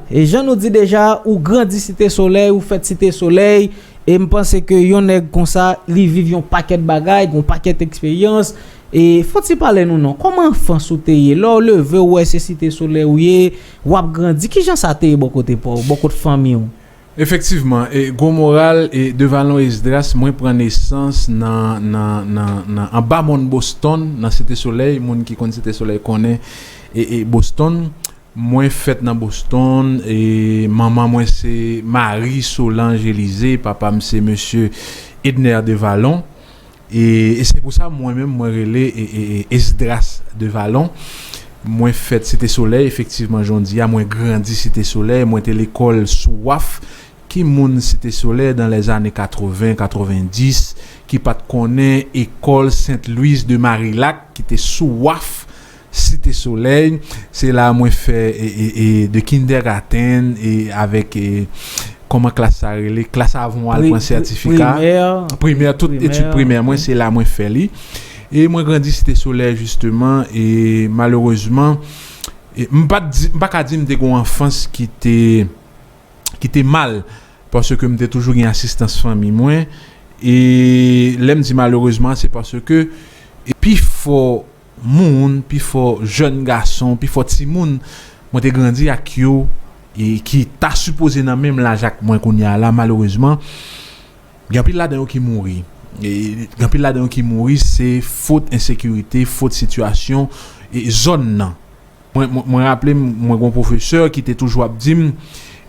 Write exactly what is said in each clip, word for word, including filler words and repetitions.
E jan nou di deja, ou grandi Site Solèy, ou fèt Site Solèy, e m panse ke yon nèg konsa, li viv yon pakèt bagay, yon pakèt eksperyans. E fò ti pale nou non, kòman anfans ou te ye? Lè w leve, w wè se Site Solèy ou ye, w ap grandi, kijan sa te ye bò kote pa w, bò kote fanmi w? Efektivman, e, Gwo Moral e Devalon Esdras, mwen pran nesans nan, nan, nan, nan anba mòn Boston, nan Site Solèy. Moun ki konn Site Solèy konnen e, e Boston. Mwen fèt nan Boston, e manman mwen se Marie Solange Élisée, papa m se mesye Edner Devalon. E, e se pou sa mwen menm mwen rele e, e, e Esdras Devalon. Mwen fèt Site Solèy, efektivman, jan w di a, mwen grandi Site Solèy, mwen te lekòl sou waf. Ki moun Site Solèy dans les années quatre-vingts, quatre-vingt-dix, ki pa t konnen ekòl Sainte Louise de Marillac, ki te sou waf Site Solèy? Se la mwen fè e, e, e, de kindergarten e avèk e, kòman klas sa rele? Klas avan w al pran sètifika. Primè, tout etid primè mwen, se la mwen fè li. E mwen grandi Site Solèy, jisteman, e malerezman, e m pa t di, m pa ka di m te gen yon anfans ki te, ki te mal, paske m te toujou gen asistans fanmi mwen. E lè m di malerezman, se paske e pifò moun, pifò jèn gason, pifò timoun mwen te grandi ak yo, e ki ta sipoze nan menm laj ak mwen kounye a la, malerezman, gen anpil ladan yo ki mouri. E gen anpil ladan yo ki mouri, se fot ensekirite, fot sitiyasyon, e zòn nan. Mwen, mwen, mwen raple m, mwen gen yon pwofesè ki te toujou ap di m,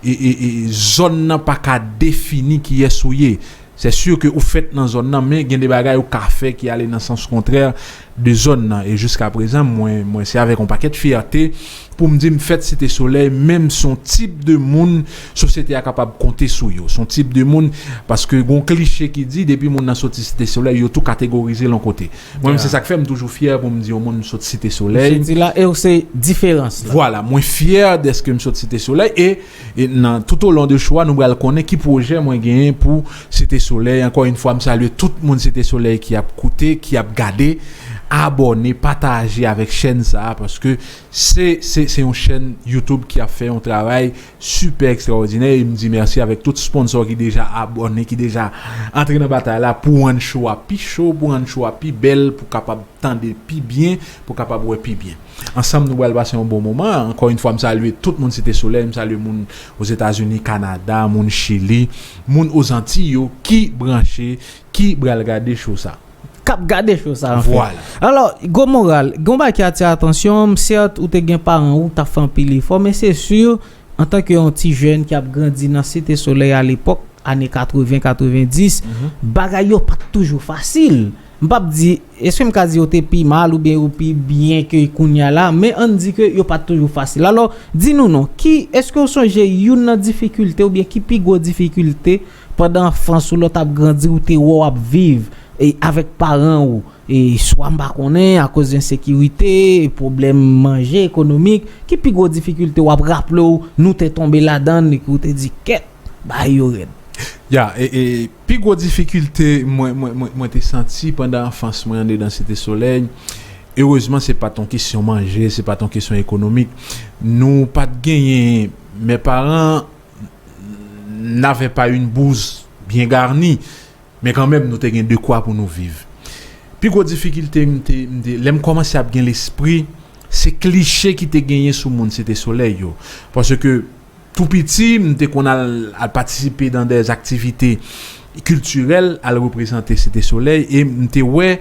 e, e, e, zòn nan pa ka defini kiyès ou ye. Se si ke ou fèt nan zòn nan, men gen de bagay ou ka fè ki ale nan sans kontrè de zòn nan. E jiska prezan, mwen, mwen se avèk yon pakèt fyète pou m di m fèt Site Solèy, menm se yon tip de moun sosyete a kapab konte sou yo. Se yon tip de moun, paske gon kliche ki di, depi moun nan soti Site Solèy, yo tou kategorize l yon kote. Mwen menm, se sa k fè m toujou fyè pou m di yon moun m sot Site Solèy. M soti la, e w se diferans la. Vwala, mwen fyè dèske m sot Site Solèy, e, e nan, tout o lon de show a, nou pral konnen ki pwojè mwen genyen pou Site Solèy. Ankò yon fwa, m salye tout moun Site Solèy ki ap koute, ki ap gade. Abòne, pataje avèk chèn sa a, paske se, se, se yon chèn YouTube ki ap fè yon travay sipè ekstraòdinè, e m di mèsi avèk tout sponsò ki deja abòne, ki deja antre nan batay la pou rann show a pi cho, pou rann show a pi bèl, pou kapab tande pi byen, pou kapab wè pi byen. Ansanm, nou pral pase yon bon moman. Ankò yon fwa, m salye tout moun Site Solèy, m salye moun Ozetazini, Kanada, moun Chili, moun Ozantiy yo ki branche, ki pral gade show sa. K ap gade show sa, anfen. Vwala. Alò, Gwo Moral, gen yon bagay ki atire atansyon m, sèt, ou te gen paran ou k t ap fè anpil efò, men se si, antanke yon ti jèn ki ap grandi nan Site Solèy alepòk, ane katreven, katrevendis, bagay yo pa t toujou fasil. M p ap di, èske m ka di yo te pi mal oubyen yo pi byen ke kounye a la, men ann di ke yo pa t toujou fasil. Alò, di nou non, ki, èske w sonje youn nan difikilte oubyen ki pi gwo difikilte pandan anfans ou lè w t ap grandi, ou te wè w ap viv, e, avèk paran ou, e, swa m pa konnen, akoz ensekirite, pwoblèm manje, ekonomik, ki pi gwo difikilte w ap raple w, nou te tonbe ladan l, e ke w te di, "Kèt, bagay yo rèd"? Ya, e, e, pi gwo difikilte mwen, mwen, mwen, mwen te santi pandan anfans mwen andedan Site Solèy, erezman, se pa t yon kesyon manje, se pa t yon kesyon ekonomik. Nou pa t genyen, mes parents n'avaient pas une bourse bien garnie, men kanmenm, nou te gen dekwa pou nou viv. Pi gwo difikilte m te, m te, lè m kòmanse ap gen lespri, se kliche ki te genyen sou moun Site Solèy yo. Paske tou piti, m te konn al, al patisipe dans des activités culturelles, al reprezante Site Solèy, e m te wè,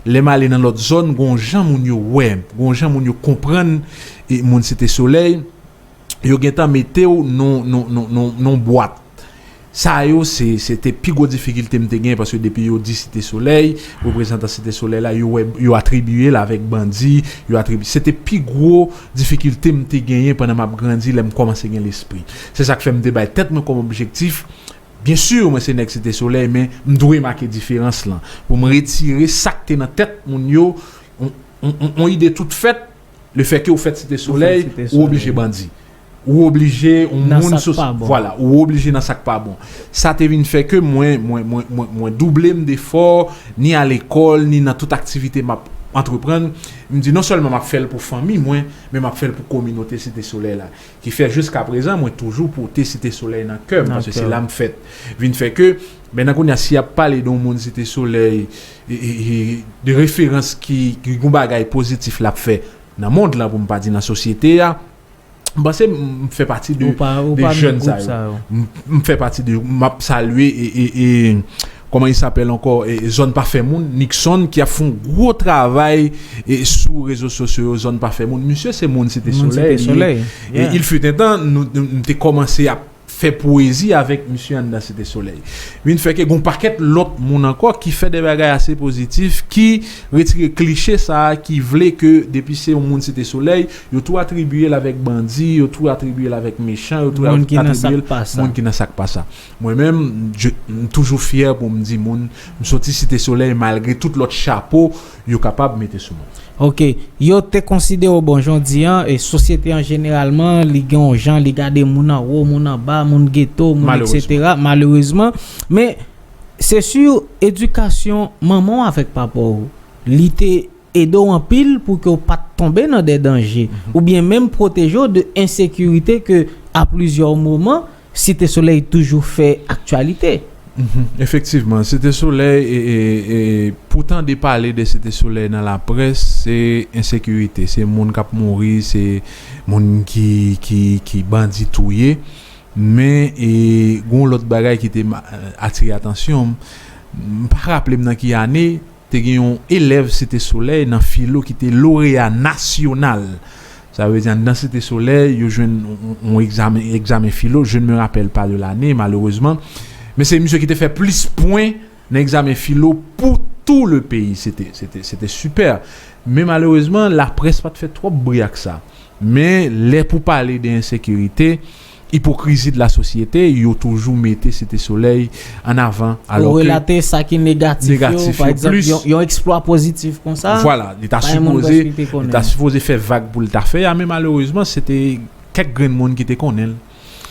lè m ale nan lòt zòn, gon jan moun yo wè, gon jan moun yo konprann, e, moun Site Solèy, yo gentan mete w nan, nan, nan, nan, nan bwat. Sa yo, se, se te pi gwo difikilte m te genyen, paske depi yo di Site Solèy, reprezantan Site Solèy la, yo wè, yo atribiye l avèk bandi, yo atribiye. Se te pi gwo difikilte m te genyen pandan m ap grandi, lè m kòmanse gen lespri. Se sa k fè m te bay tèt mwen kòm objektif. Byen si, mwen se nèg Site Solèy, men m dwe make diferans lan. Pou m retire sa k te nan tèt moun yo, yon, yon, yon, yon ide tout fèt, lefètke ou fèt Site Solèy, ou oblije bandi. Ou oblije yon moun sou, vwala, ou oblije nan sa k pa bon. Sa te vin fè ke mwen, mwen, mwen, mwen, mwen double m defò, ni a lekòl, ni nan tout aktivite m ap antreprann, m di non sèlman m ap fè l pou fanmi mwen, men m ap fè l pou kominote Site Solèy la. Ki fè jiska prezan, mwen toujou pote Site Solèy nan kè m, paske se la m fèt. Vin fè ke, men nan kounye a, si y ap pale de yon moun Site Solèy, e, e, e, de referans ki, ki gon bagay pozitif l ap fè nan mond lan, pou m pa di nan sosyete a, m panse m fè pati de, de jèn sa yo. M, m fè pati de, m ap salye e, e, e, comment il s'appelle encore, e, e, Zòn Pa Fè Moun, Nixon, ki ap fè yon gwo travay e, sou rezo sosyo yo, Zòn Pa Fè Moun. Misye se moun Site Solèy li ye. E il fut un temps, nou, nou, nou te kòmanse ap fè pwezi avèk misye anndan Site Solèy. Vin fè ke gon pakèt lòt moun ankò ki fè de bagay ase pozitif, ki retire kliche sa a, ki vle ke depi se yon moun Site Solèy, yo tou atribiye l avèk bandi, yo tou atribiye l avèk mechan, yo tou atribiye l moun ki nan sa k pa sa. Mwen menm, je, m toujou fyè pou m di moun, m soti Site Solèy malgre tout lòt chapo yo kapab mete sou mwen. Ok, yo te konsidere w, bon, jan w di an, e sosyete an jeneralman, li gen yon jan, li gade moun anwo, moun anba, moun geto, moun etsetera, malerezman. Men, se si edikasyon manman w avèk papa w, li te ede w anpil pou ke w pa t tonbe nan de danje, oubyen menm pwoteje w de ensekirite ke, a plizyè moman, Site Solèy toujou fè aktyalite. Mhm. Efektivman, Site Solèy, e, e, e, pou tande pale de Site Solèy nan laprès, se ensekirite, se moun k ap mouri, se moun ki, ki, ki bandi touye. Men, e, gon lòt bagay ki te ma-, atire atansyon m. M pa raple m nan ki ane, te gen yon elèv Site Solèy nan filo ki te loreya nasyonal. Sa vle di, anndan Site Solèy, yo jwenn yon, yon, yon egzamen, egzamen filo, je ne me rappelle pas de l'année, malerezman. Men se misye ki te fè plis pwen nan egzamen filo pou tou le peyi. Se te, se te, se te sipè. Men malerezman, laprès pa t fè twòp bri ak sa. Men lè pou pale de ensekirite, ipokrizi de la sosyete, yo toujou mete Site Solèy an avan, alò ke... Ou relate sa ki negatif yo, pa egzanp, yon, yon eksplwa pozitif konsa, vwala, li ta sipoze, li ta sipoze fè vag pou l ta fè a, men malerezman, se te kèk grenn moun ki te konnen l.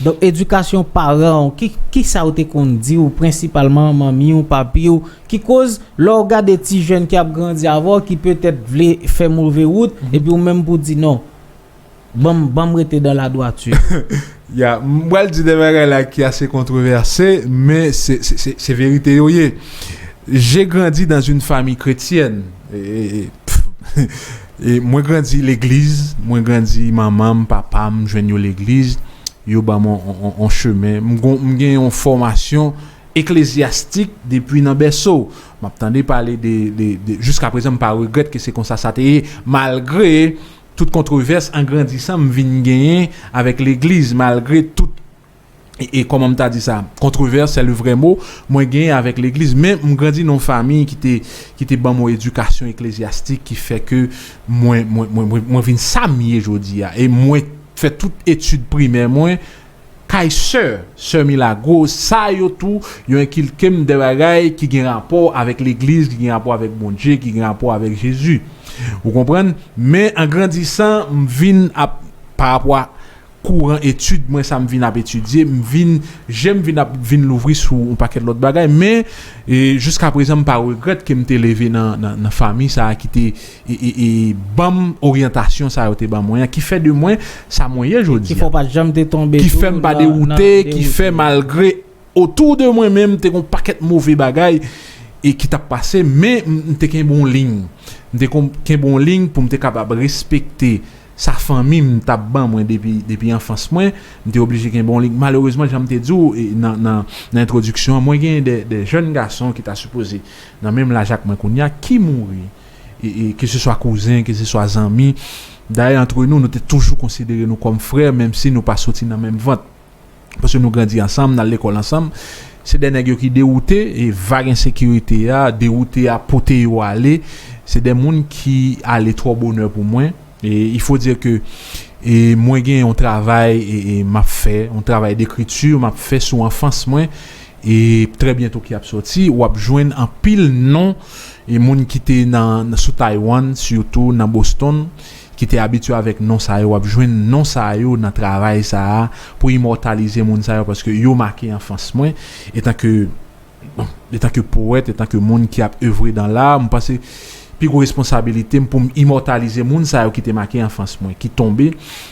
Donk, edikasyon paran w, ki, ki sa yo te konn di w, prensipalman manmi w, papi w, ki koz, lè w gade ti jèn ki ap grandi avè w, ki petèt vle fè move wout, epi w menm pou di non, ban m, ban m rete dans la droiture. Ya, m pral di de bagay la ki ase kontwovèse, men se, se, se, se verite yo ye. J'ai grandi dans une famille chrétienne. E, e, e, pff, e mwen grandi legliz, mwen grandi manman m, papa m, jwenn yo legliz, yo ban m on, on, on, on chemen. M gon, m gen yon fòmasyon eklezyastik depi nan bèso. M ap tande pale de, de, de, jiska prezan, m pa regrèt ke se konsa sa te ye, malgre tout kontwovès an grandisan m vin genyen avèk legliz, malgre tout, e, e kòman m ta di sa, controverse, c'est le vrai mot, mwen genyen avèk legliz, men m grandi nan yon fanmi ki te, ki te ban m yon edikasyon eklezyastik ki fè ke mwen, mwen, mwen, mwen, mwen vin sa m ye jodi a. E mwen fè tout etid primè mwen kay sè, sè Milagro, sa yo tou, yo enkilke m de bagay ki gen rapò avèk legliz, ki gen rapò avèk Bondye, ki gen rapò avèk Jezi. Ou konprann? Men an grandisan, m vin ap, pa rapò a kouran etid mwen, sa m vin ap etidye, m vin, je m vin ap, vin louvri sou yon pakèt lòt bagay, men, e, jiska prezan, m pa regrèt ke m te leve nan, nan, nan fanmi sa a ki te e, e, e ban m oryantasyon sa yo te ban mwen an, ki fè de mwen sa mwen ye jodi a. Ki fè w pa janm te tonbe tou nan, nan dewoute. Ki fè m pa dewoute, ki fè malgre otou de mwen menm te gon pakèt move bagay e ki t ap pase, men m, m te kenbe yon liy. M te kon-, kenbe yon liy pou m te kapab respekte sa fanmi m t ap ban mwen depi, depi anfans mwen. M te oblije kenbe yon liy. Malerezman, jan m te di w, e, nan, nan, nan entwodiksyon an, mwen genyen de, de jèn gason ki ta sipoze nan menm laj ak mwen kounye a, ki mouri. E, e, keseswa kouzen, keseswa zanmi. Dayè, antre nou, nou te toujou konsidere nou kòm frè, menm si nou pa soti nan menm vant. Paske nou grandi ansanm, n al lekòl ansanm. Se de nèg yo ki dewoute, e vag ensekirite a, dewoute a pote yo ale. Se de moun ki ale twò bonè pou mwen. E il faut dire que, e mwen gen yon travay, e, e m ap fè, yon travay dekriti m ap fè sou anfans mwen. E trè byento ki ap sòti, w ap jwenn anpil non, e moun ki te nan, nan, sou Taiwan, sitou nan Boston, ki te abitye avèk non sa yo, w ap jwenn non sa yo nan travay sa a, pou imòtalize moun sa yo, paske yo make anfans mwen, etanke, bon, etanke powèt, etanke moun ki ap evre dan la, m panse, pi gwo responsabilite m pou m imòtalize moun sa yo ki te make anfans mwen, ki tonbe,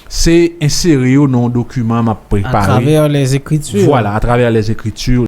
se ensere yo nan yon dokiman m ap prepare. Atravè lèzekritir. Vwala, atravè lèzekritir.